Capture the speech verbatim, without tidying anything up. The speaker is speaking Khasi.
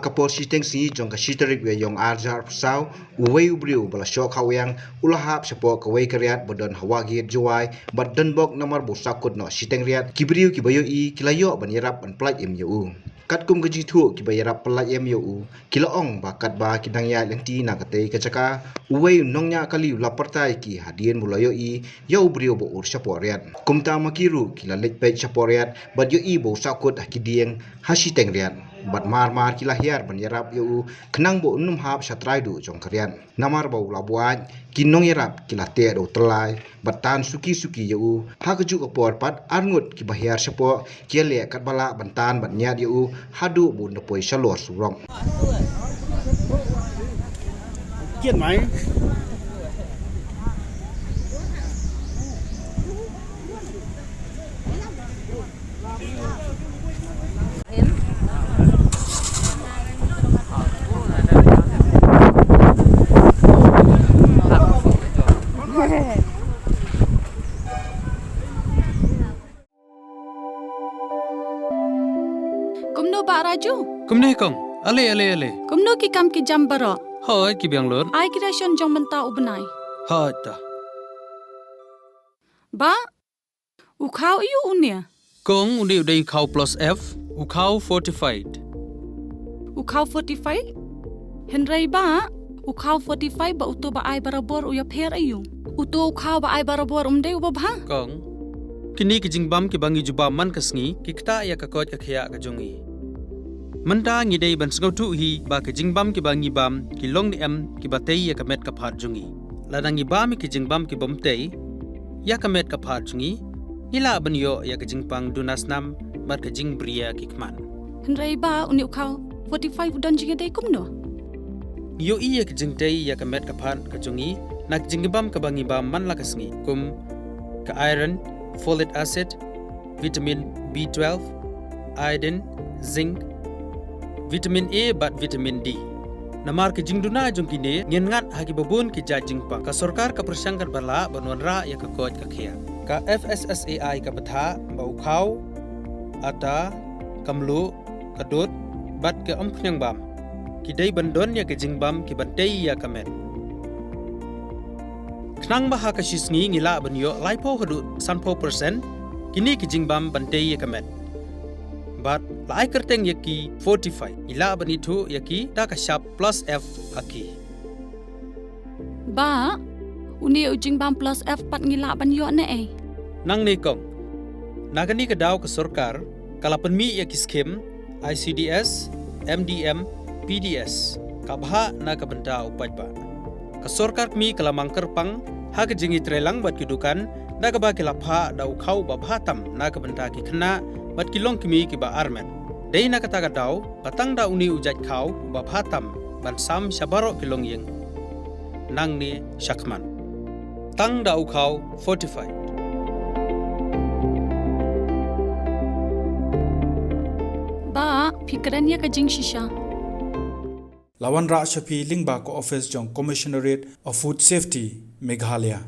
Ka por shiteng sngi jong ka shi tarik Wei Yong ar hajar arphew saw, uwei u briew ba la shoh khawiang u la hap shapoh kawei ka riat ba don ha Wahgate Jowai bad don bok namar ba u sahkut noh shiteng riat. Ki briew kiba ïohi ki la ïoh ban ïarap ban pyllait im ïa u. Katkum ka jingthoh kiba ïarap pyllait im ïa u, ki la ong ba katba ki dang ïaid lynti na katei ka jaka, uwei u nongñiah kali u la pyrta ïa ki hadien ba u la ïohi ïa u briew ba ur shapoh riat. Kumta ma ki ruh ki la leit peit shapoh riat bad ïohi ba u sahkut ha ki dieng ha shiteng riat. Bad mar mar ki la hiar ban ïarap ïa u khnang ba un ym hap sha trai duh jong ka riat. Namar ba u la buaid, ki nongïarap ki la teh da u tyllai bad tan suki suki ïa u. Ha kajuh ka por pat arngut kiba hiar shapoh ki ïaleh katba lah ban tan bad ñiad ïa u haduh ba un da poi shalor surok. Kumno Bah Raju? Kumne kong. Ale, ale, ale. Kumno ki kam ki jam baroh? Hooid, ki biang lut. Ai ki ration jong mynta u bnai. Hooid ta. Bah, u khaw aiu une? Kong, une u dei u khaw plus F, u khaw fortified. U khaw fortified? Hynrei Bah, u khaw fortified bad uto ba ai barabor u ïapher aiu? Uto u khaw ba ai barabor um dei uba bha? Kong, kine ki jingbam kiba ngi ju bam man ka sngi ki ktah ïa ka koit ka khiah ka jong ngi. Mynta ngi dei ban sngewthuh hi ba ki jingbam kiba ngi bam ki long ne em kiba tei ïa ka met ka phad jong ngi. Lada ngi bam ïa ki jingbam kibym tei ïa ka met ka phad jong ngi, ngi lah ban ïoh ïa ka jingpang duna snam bad ka jingbriew ki khmat. Hynrei Bah, une u khaw fortified u don jingïadei kumno? Ngi ïohi ïa ka jingtei ïa ka met ka phad ka jong ngi na ka jingbam kaba ngi bam man la ka sngi, kum ka iron, folic acid, vitamin B twelve, iodine, zinc, vitamin A bad vitamin D. Namar ka jingduna jong kine, ngin ngat ha kiba bun ki jait jingpang. Ka sorkar ka pyrshang katba lah ban wanrah ïa ka koit ka khiah. Ka F S S A I ka batai ba u khaw, ata, ka mluh, ka dud bad ka umphniang bam ki dei ban don ïa ki jingbam kiban tei ïa ka met. Khnang ba ha ka shi sngi ngi lah ban ïoh laiphew haduh sanphew percent kine ki jingbam ban tei ïa ka met. Bad la ai kyrteng ïa ki fortified, ngi lah ban ithuh ïa ki da ka shap plus F ha ki. Bah, une u jingbam plus F pat ngi lah ban ïoh ne ei? Nangne kong. Na kane ka daw ka sorkar ka la pynmih ïa ki skim I C D S, M D M, P D S, ka bhah na ka bynta u paidbah. Ka sorkar kmie ka la mang kyrpang ha ka jingïatreilang bad ki dukan da kaba ki la phah da u khaw ba bha tam na ka bynta ki khynnah bad ki longkmie kiba armet. Dei na kata ka daw ba tang da une u jait khaw uba bha tam ban sam sha baroh ki longïing nangne shakhmat. Tang da u khaw fortified. Bah, phi kren ïa ka jingshisha. La wanrah sha phi lyngba ka office jong Commissionerate of Food Safety, Meghalaya.